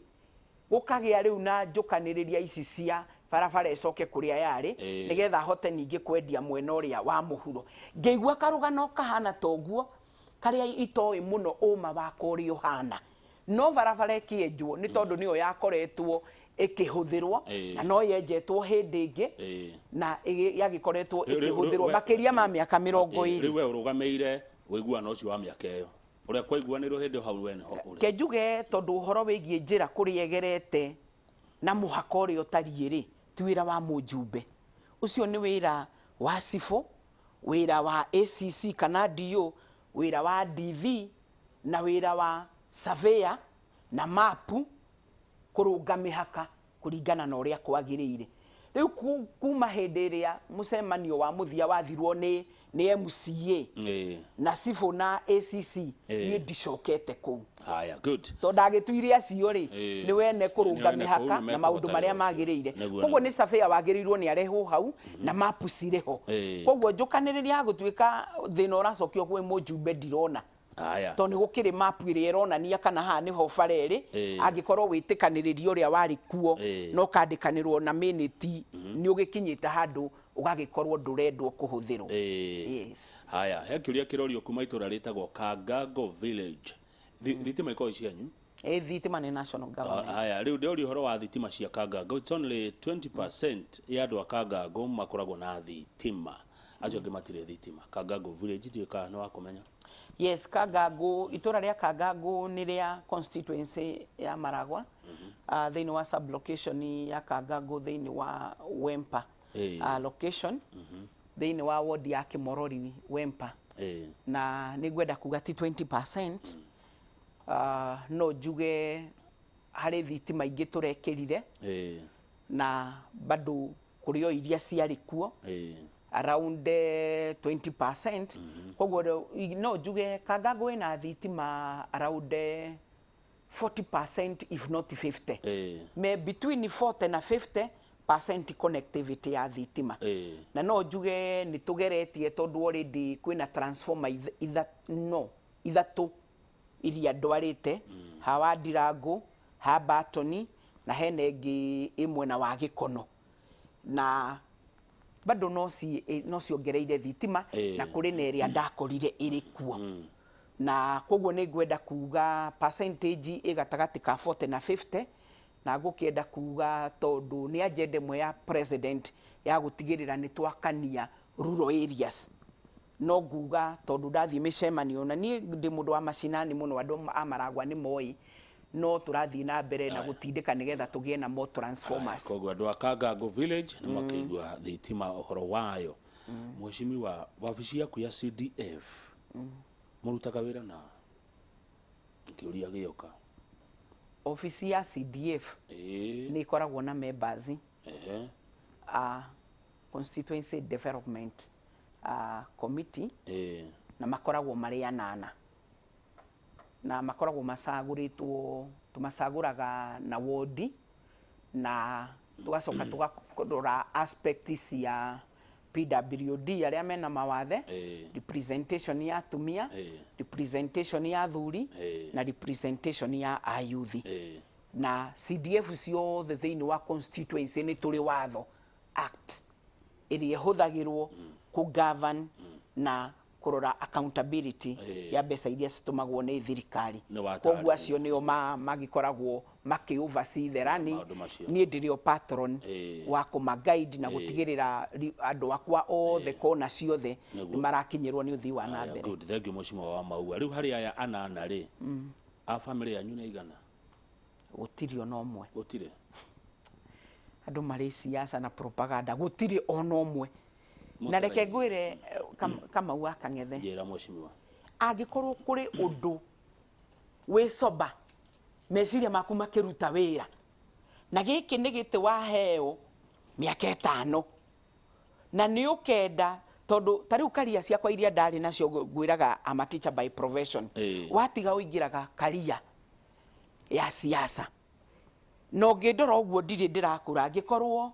gũkagĩa rĩu na njũkanĩrĩria ici cia barabara ĩcoke kũrĩa yarĩ, nĩgetha ahote ningĩ kwendia mwena ũrĩa wa mũhuro. Ngĩigua karũgano kahana ta ũguo, karĩa itoĩ mũno ũma wako ũrĩa ũhana, no barabara ĩkĩenjwo nĩ tondũ nĩyo yakoretwo ĩkĩhũthĩrwo, na no yenjetwo hĩndĩ ĩngĩ, na yagĩkoretwo ĩkĩhũthĩrwo makĩria ma mĩaka mĩrongo Rĩu ĩrĩ. We ũrũgamĩire ũiguano ũcio wa mĩaka ĩyo ũrĩa kwaiguanĩrwo hĩndĩ ĩyo, hau we nĩho ũrĩ. Ke njuge tondũ ũhoro wĩgiĩ njĩra kũrĩa ĩgerete na mũhaka ũrĩa ũtariĩ rĩ, ti wĩra wa mũjumbe ũcio, nĩ wĩra wa cibũ. Wĩra wa ACC kana DO, wĩra wa DV na wĩra wa surveyor na mapu kũrũnga mĩhaka kũringana na ũrĩa kwagĩrĩire. Rĩu kuma hĩndĩ ĩrĩa mũcemanio wa mũthia wathirwo nĩ MCA na cibũ na ACC, niĩ ndicokete kũu. Haya, good. Tondũ agĩtuire acio rĩ, nĩ wene kũrũnga Nĩ wene kũu, mĩhaka nĩ na maũndũ mekũhota marĩa wĩra ũcio. magĩrĩire. Nĩguo, Koguo nĩguo. nĩ surveyor wagĩrĩirwo nĩ arehwo hau na mapu cirĩ ho. Koguo njũkanĩrĩria ya gũtuĩka thĩna ũracokio kwĩ mũjumbe ndirona. Haya. Tondũ nĩ gũkĩrĩ mapu ĩrĩa ĩronania kana haha nĩho bara ĩrĩ, angĩkorwo wĩtĩkanĩrĩria ũrĩa warĩ kuo na ũkandĩkanĩrwo na mĩnĩti nĩ ũgĩkinyĩte handũ ũgagĩkorwo ndũrendwo kũhũthĩrwo. Yes. Haya, he kĩũria kĩrorio kuma itũra rĩtagwo Kangango Village. Thitima ikoragwo cianyu? Ĩ, thitima nĩ national government. Haya, rĩu ndĩroria ũhoro wa thitima cia Kangango. It's only 20% ya andũ a Kangango makoragwo na thitima. Acio angĩ matirĩ thitima. Kangango Village ndiũĩ kana nĩ wakũmenya. Yes, Kangango, itũra rĩa Kangango nĩ rĩa constituency ya Maragwa, thĩinĩ wa sub location ya Kangango thĩinĩ wa Wempa location thĩinĩ wa ward ya Kimorori Wempa. Na nĩ ngwenda kuga ti 20%, no njuge harĩ thitima ingĩ tũrekĩrire na bado kũrĩ o iria ciarĩ kuo around 20%. Koguo no njuge Kangango ĩna thitima around 40% if not 50, me between 40 na 50% connectivity ya thitima. Na no njuge nĩ tũgeretie tondũ already kwĩna transformer no ithatũ iria ndwarĩte ha wa Ndirango, ha Batoni na hena ĩngĩ ĩ mwena wa Gĩkono, na bado no ciongereire thitima. Na kũrĩ na ĩrĩa ndakorire ĩrĩ kuo, na koguo nĩ ngwenda kuga percentage ĩ gatagatĩ ka 40 na 50. Na ngũkĩenda kuga tondũ nĩ agenda ĩmwe ya president ya gũtigĩrĩra nĩ twakania rural areas, no nguga tondũ ndathiĩ mĩcemanio na niĩ ndĩ mũndũ wa macinani mũno, andũ a Maragwa nĩ moĩ, no tũrathiĩ na mbere na gũtindĩka nĩgetha tũgĩe na more transformers. Koguo andũ a Kangango Village nĩ makĩigua thitima ũhoro wayo. Mheshimiwa, wabici yaku ya CDF mũrutaga wĩra na kĩũria gĩoka. Obici ya CDF nĩ ĩkoragwo na members a constituency development committee, na makoragwo marĩ anana na makoragwo macagũrĩtwo, tũmacagũraga na wodi na tũgacoka tũgarora aspect cia PWD arĩa mena mawathe, representation ya atumia, representation ya athuri na representation ya ayuthi. Na CDF ciothe thĩinĩ wa constituency nĩ tũrĩ watho act ĩrĩa ĩhũthagĩrwo kũ govern na kũrora accountability ya mbeca iria citũmagwo nĩ thirikari. Nĩ watarĩria. Koguo acio nĩo magĩkoragwo makĩ oversee the running. Maũndũ macio. Niĩ ndĩrĩ o patron wa kũma guide na gũtigĩrĩra andũ akwa othe kona ciothe nĩ marakinyĩrwo nĩ ũthii wa na Haya, mbere. Good, thank you, mheshimiwa wa Maua. Rĩu harĩ aya anana rĩ, a family yanyu nĩ aigana? Gũtirĩ ona ũmwe. Gũtirĩ? Andũ marĩ siasa na propaganda, gũtirĩ ona ũmwe. Na reke ngwĩre, Kamau wa Kang'ethe, Njĩra, mheshimiwa. angĩkorwo kũrĩ ũndũ wĩ sober, meciria maku makĩruta wĩra, na gĩkĩ nĩ gĩtĩ waheo mĩaka 5 na nĩ ũkenda, tondũ ta rĩu karia ciakwa iria ndarĩ nacio, ngwĩraga I'm a teacher by profession, watiga ũingĩraga karia ya siasa na ũngĩndora ũguo ndirĩ ndĩrakũra. Angĩkorwo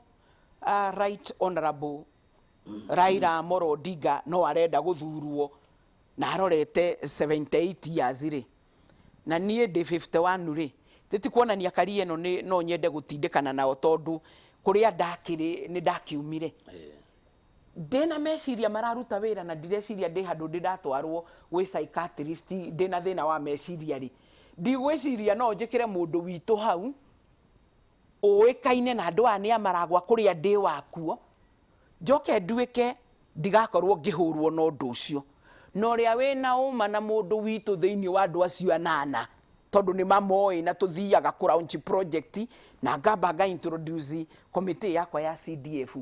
Right Honorable Raila Amolo Odinga no arenda gũthurwo na arorete 78 years rĩ, na niĩ ndĩ 51 rĩ, tĩti kuonania karia ĩno nĩ no nyende gũtindĩkana nao, tondũ kũrĩa ndakĩrĩ nĩ ndakiumire ndĩna meciria mararuta wĩra na ndireciria ndĩ handũ ndĩ ndatwarwo gwĩ psychiatrist ndĩna thĩna wa meciria rĩ, ndigwĩciria no njĩkĩre mũndũ witũ hau ũĩkaine na andũ aya nĩ amaragwa kũrĩa ndĩ wakuo, njoke nduĩke ndigakorwo ngĩhũrwo na ũndũ ũcio na ũrĩa wĩna ũma na mũndũ witũ thĩinĩ wa andũ acio anana, tondũ nĩ mamoĩ na tũthiaga kũ launch project na ngamba nga introduce committee yakwa ya CDF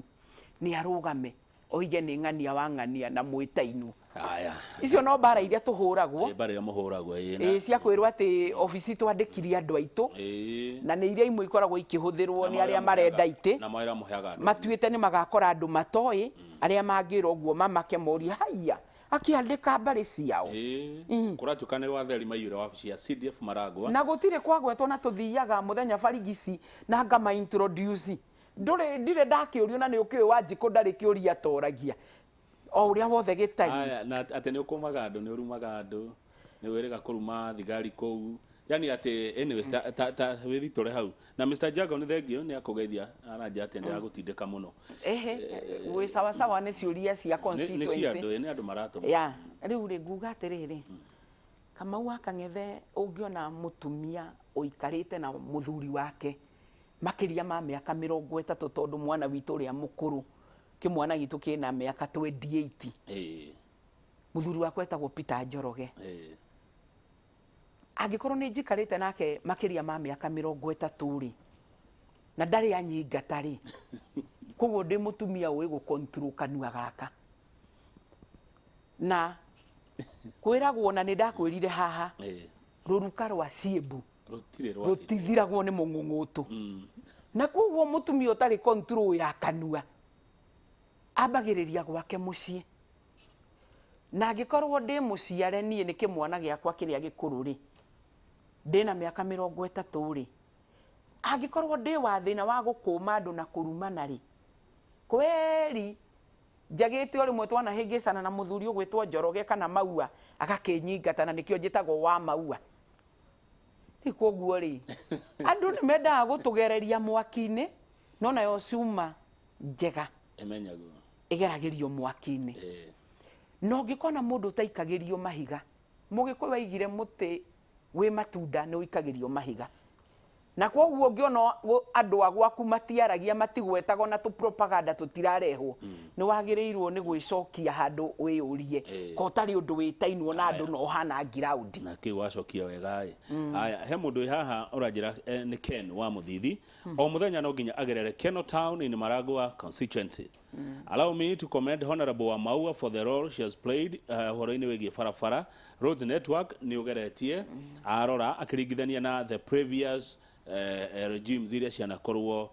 nĩ arũgame. Oige nĩ ng'ania wa ng'ania na mwĩtainwo. Haya. Icio no mbara iria tũhũragwo. Ĩ mbara ĩrĩa mũhũragwo ĩ na Ĩ cia kwĩrwo atĩ obici twandĩkirie andũ aitũ. Ĩ. Na nĩ iria imwe ikoragwo ikĩhũthĩrwo Na nĩ arĩa mawĩra marenda mũheaga itĩ. na mawĩra mũheaga andũ. Matuĩte nĩ magakora andũ matoĩ arĩa mangĩra ũguo mamake morie haiya akĩandĩka mbarĩ ciao. Ĩ. Kũratuĩka nĩ watheri maiyũre wabici ya CDF Maragwa. Na gũtirĩ kwagwetwo na tũthiaga mũthenya barigici na ngama introduce. Ndũrĩ ndirĩ ndakĩũrio na nĩ ũkĩũĩ Wanjikũ ndarĩ kĩũria atoragia. O ũrĩa wothe gĩtariĩ. Aya, na atĩ nĩ ũkũmaga andũ, nĩ ũrumaga andũ, nĩ wĩrĩga kũruma thigari kũu. Yani atĩ anyway, ta, ta, ta wĩthitũre hau. Na Mr. Jago nĩ thengiũ nĩ akũgeithia, aranjia atĩ ndĩragũtindĩka mũno. Ehe, gwĩ sawa sawa nĩ ciũria cia Nĩ nĩ cia constituency. andũ, nĩ andũ maratũma. Ya, rĩu rĩ nguga atĩrĩrĩ, Kamau wa Kang'ethe ũngĩona mũtumia ũikarĩte na mũthuri wake makĩria ma mĩaka 30 tondũ mwana witũ ũrĩa mũkũrũ kĩmwana gitũ kĩna mĩaka 28. Mũthuri wakwa etagwo Peter Njoroge. Angĩkorwo nĩ njikarĩte nake makĩria ma mĩaka 30 rĩ, na ndarĩ anyingata rĩ, koguo ndĩ mũtumia ũĩ gũ control kanua gaka. Na kwĩragwo na nĩ ndakwĩrire haha, rũruka rwa ciĩmbu Rũtirĩ rwathira. Rũtithiragwo nĩ mũng'ũng'ũtũ. Na koguo mũtumia ũtarĩ control ya kanua ambagĩrĩria gwake mũciĩ. Na angĩkorwo ndĩ mũciare niĩ nĩ kĩmwana gĩakwa kĩrĩa gĩkũrũ rĩ, ndĩna mĩaka 30 rĩ, angĩkorwo ndĩ wa thĩna wa gũkũma andũ na kũrumana rĩ, kweri njagĩte o rĩmwe twanahĩngĩcana na mũthuri ũgwĩtwo Njoroge kana Maua agakĩnyingata na nĩkĩo njĩtagwo wa Maua. Rĩu koguo rĩ, andũ nĩ mendaga gũtũgereria mwaki-inĩ, no nayo cuma njega Ĩmenyagwo. Ĩgeragĩrio mwaki-inĩ. Na ũngĩkona mũndũ ũtaikagĩrio mahiga, Mũgĩkũyũ aigire mũtĩ wĩ matunda nĩ ũikagĩrio mahiga. Na kwoguo ũngĩona andũ a gwaku matiaragia, matigwetagwo na tũ propaganda tũtirarehwo, nĩ wagĩrĩirwo nĩ gwĩcokia handũ wĩyũrie ko ũtarĩ ũndũ wĩtainwo na andũ na ũhana ngiraundi. Na kĩu wacokia wega ĩ. Haya, he mũndũ wĩ haha ũranjĩra nĩ Ken wa Mũthithi. O mũthenya no nginya agerere Keno Town in Maragua constituency. Allow me to commend Honorable Wamaua for the role she has played ũhoro-inĩ wĩgiĩ barabara roads network nĩ ũgeretie arora akĩringithania na the previous regimes iria cianakorwo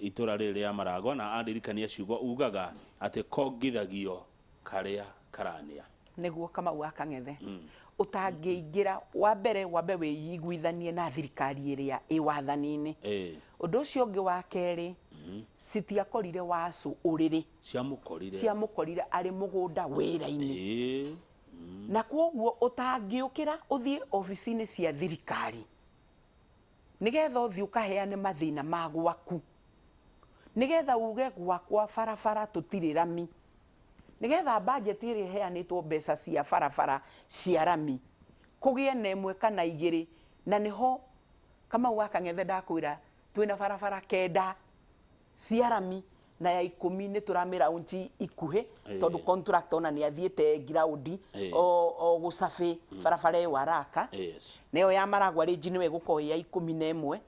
itũra rĩrĩ rĩa Maragwa na andirikania ciugo ugaga atĩ kongithagio karĩa karania. Nĩguo Kamau wa Kang'ethe, ũtangĩingĩra wa mbere wambe wĩiguithanie na thirikari ĩrĩa ĩ wathani-inĩ. Ũndũ ũcio ũngĩ wa kerĩ, citiakorire Wacũ ũrĩrĩ. Ciamũkorire. Ciamũkorire arĩ mũgũnda wĩra-inĩ. Na kwoguo ũtangĩũkĩra ũthiĩ obici-inĩ cia thirikari nĩgetha ũthiĩ ũkaheane mathĩna ma gwaku, nĩgetha uge gwakwa barabara tũtirĩ rami, nĩgetha bajeti ĩrĩa ĩheanĩtwo mbeca cia barabara cia rami kũgĩe na ĩmwe kana igĩrĩ, na nĩho Kamau wa Kang'ethe ndakwĩra twĩna barabara kenda cia rami na ya 10 nĩ tũramĩ launch ikuhĩ tondũ contractor ona nĩ athiĩte ground o gũcabĩ barabara ĩyo araka. Na ĩyo ya Maragwa Ridge nĩyo ĩgũkorwo ĩ ya 11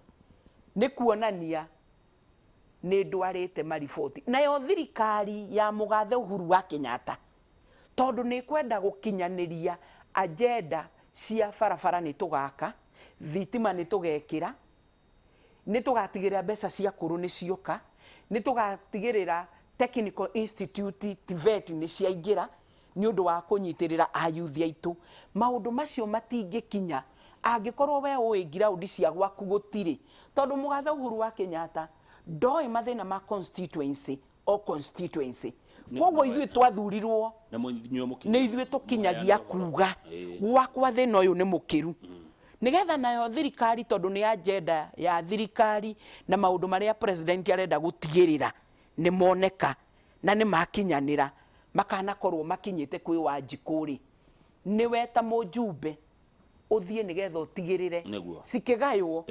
nĩ kuonania nĩ ndwarĩte mariboti. Nayo thirikari ya mũgathe Uhuru wa Kenyatta tondũ nĩ ĩkwenda gũkinyanĩria agenda cia barabara nĩ tũgaka, thitima nĩ tũgekĩra, nĩ tũgatigĩrĩra mbeca cia kũrũ nĩ cioka, nĩ tũgatigĩrĩra Technical Institute TVET nĩ ciaingĩra nĩ ũndũ wa kũnyitĩrĩra ayuthi aitũ. Maũndũ macio matingĩkinya angĩkorwo we ũĩ ngiraundi cia gwaku gũtirĩ. Tondũ mũgathe Uhuru wa Kenyatta ndoĩ mathĩna ma constituency o constituency. Koguo ithuĩ twathurirwo Na inyuĩ mũkinyagia. Nĩ ithuĩ tũkinyagia Mũheane ũhoro. Kuga gwakwa thĩna ũyũ nĩ mũkĩru. Nĩgetha nayo thirikari tondũ nĩ agenda ya thirikari na maũndũ marĩa president arenda gũtigĩrĩra nĩ moneka na nĩ makinyanĩra makanakorwo makinyĩte kwĩ Wanjikũ rĩ, nĩwe ta mũjumbe ũthiĩ nĩgetha ũtigĩrĩre cikĩgaywo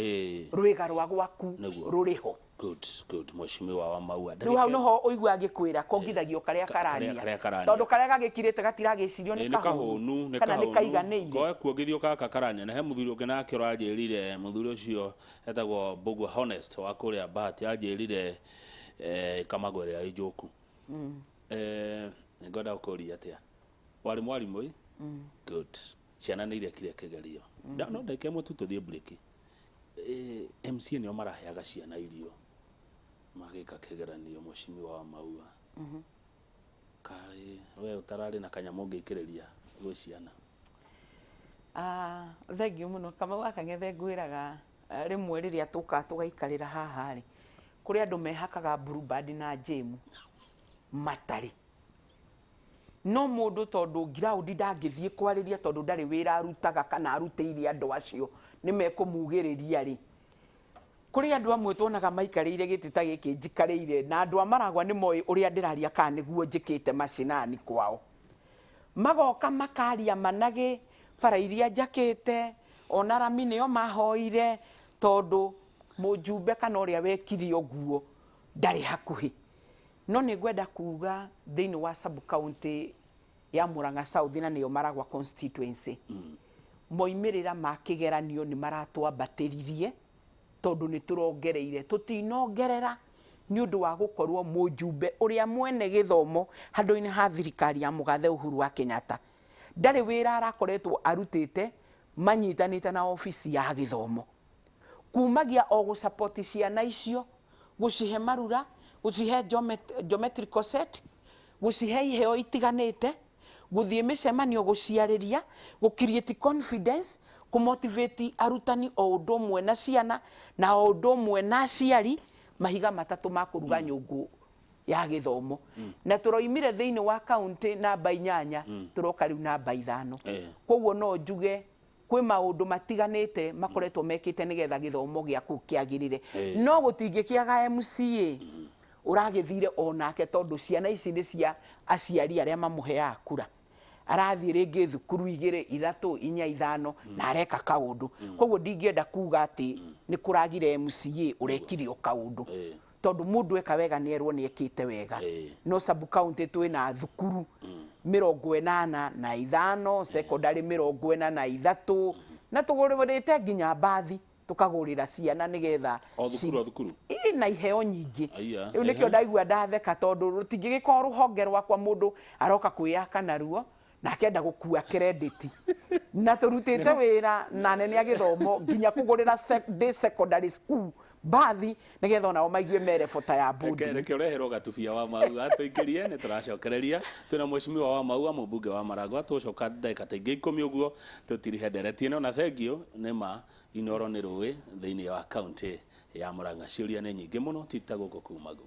rwĩga rwa gwaku rũrĩ ho. Good, good, mheshimiwa wa Maua. Rĩu hau nĩho ũigua ngĩkwĩra kongithagio karĩa Karĩa karania karania. Tondũ karĩa gagĩkirĩte gatiragĩcirio nĩ nĩ kahũnu kahũnu nĩ kana nĩ kahũnu kaiganĩire. Koe kuongithio gaka karania na he mũthuri ũngĩ nake ũranjĩrire mũthuri ũcio etagwo Mbugua Honest wa kũrĩa Bahati anjĩrire Kamagũ ĩrĩa ĩ njũku. Ngwenda gũkũria atĩa, warĩ mwarimũ ĩ? Good. Ciana nĩ irekire kĩgerio. No ndagĩka ĩmwe tu tũthiĩ break. MCA nĩo maraheaga ciana irio magĩka kĩgeranio, mheshimiwa wa Maua. Karĩ we ũtararĩ na kanyamũ ũngĩikĩrĩria gwĩ ciana? Ah, thengiũ mũno, Kamau wa Kang'ethe. Ngwĩraga rĩmwe rĩrĩa tũkaga tũgaikarĩra haha rĩ, kũrĩ andũ mehakaga Blue Band na jam matarĩ no mũndũ, tondũ ground ndangĩthiĩ kwarĩria, tondũ ndarĩ wĩra arutaga kana arutĩire andũ acio nĩ mekũmugĩrĩria rĩ. Kũrĩ andũ amwe tuonaga maikarĩire gĩtĩ ta gĩkĩ njikarĩire, na andũ a Maragwa nĩ moĩ ũrĩa ndĩraria kana nĩguo njĩkĩte macinani kwao. Magoka makaria managĩ bara iria njakĩte, ona rami nĩo mahoire, tondũ mũjumbe kana ũrĩa wekire ũguo ndarĩ hakuhĩ. No nĩ ngwenda kuga thĩinĩ wa sub county ya Murang'a South, na nĩyo Maragwa constituency, moimĩrĩra ma kĩgeranio nĩ maratwambatĩririe, tondũ nĩ tũrongereire. Tũtinongerera nĩ ũndũ wa gũkorwo mũjumbe ũrĩa mwene gĩthomo handũ-inĩ ha thirikari ya mũgathe Uhuru wa Kenyatta ndarĩ wĩra arakoretwo arutĩte manyitanĩte na obici ya gĩthomo, kumagia o gũ ciana icio, gũcihe marura, gũcihe geometrical set, gũcihe iheo itiganĩte, gũthiĩ mĩcemanio gũciarĩria, gũ create confidence, kũ motivate arutani o ũndũ ũmwe na ciana na o ũndũ ũmwe na aciari, mahiga matatũ ma kũruga nyũngũ ya gĩthomo. Na tũroimire thĩinĩ wa kaunti namba 8, tũroka rĩu namba 5. Koguo no njuge kwĩ maũndũ matiganĩte makoretwo mekĩte nĩgetha gĩthomo gĩa kũu kĩagĩrĩre. No gũtingĩkĩaga MCA ũragĩthire onake, tondũ ciana ici nĩ cia aciari arĩa mamũheaga kura. Arathiĩ rĩngĩ thukuru igĩrĩ, ithatũ, inya, ithano na areka kaũndũ. Koguo ndingĩenda kuga atĩ nĩ kũragire MCA ũrekire o kaũndũ, tondũ mũndũ eka wega nĩ erwo nĩ ekĩte wega. No sub county twĩna thukuru 85, secondary 43, na tũgũrĩte nginya mbathi, tũkagũrĩra ciana nĩgetha O thukuru, o thukuru? Ĩ, na iheo nyingĩ. Aya, Rĩu nĩkĩo ndaigua ndatheka, tondũ rũtingĩgĩkorwo rũhonge rwakwa mũndũ aroka kwĩyaka naruo na akenda gũkua credit, na tũrutĩte wĩra na anene a gĩthomo nginya kũgũrĩra day secondary school mbathi nĩgetha onao maigue merebota ya boarding. Reke ũreherwo gatubia wa Maua tũingĩrie. Nĩ tũracokereria twĩna mheshimiwa wa Maua, mũmbunge wa Maragwa. Tũgũcoka ndagĩka ta ingĩ 10 ũguo tũtirihe ndereti ĩno, na thengiũ nĩ ma Inoro nĩ rũĩ thĩinĩ wa kaunti ya Murang'a. Ciũria nĩ nyingĩ mũno, tita gũkũ kumagu.